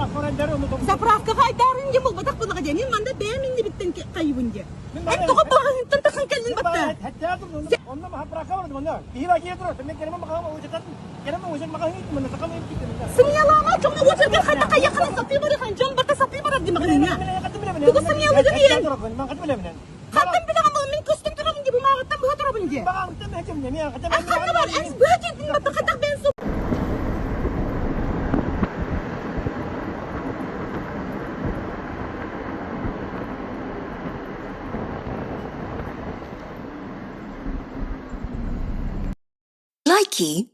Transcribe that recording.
Заправкаҕа айдаарыҥ диэн буолбатах буоллаҕа диэн. Мин манна бэйэм иннибиттэн хайыбын диэн. Эн тоҕо баҕаһыттан тахсан кэллин батта? Сымыйалаама дьоҥҥо уочаргар хайдах хайыаххына сатыы барыхан дьон барыта сатыы барар дии маҕаһыыҥҥа. Тугу сымыйалыыгын ийэн? Хантан билэҕин мин көстөн турабын дии бумааҕыттан быһа турабын дии. Ханна бар эн быһа киирдин батта хайдах бэйэн Likey.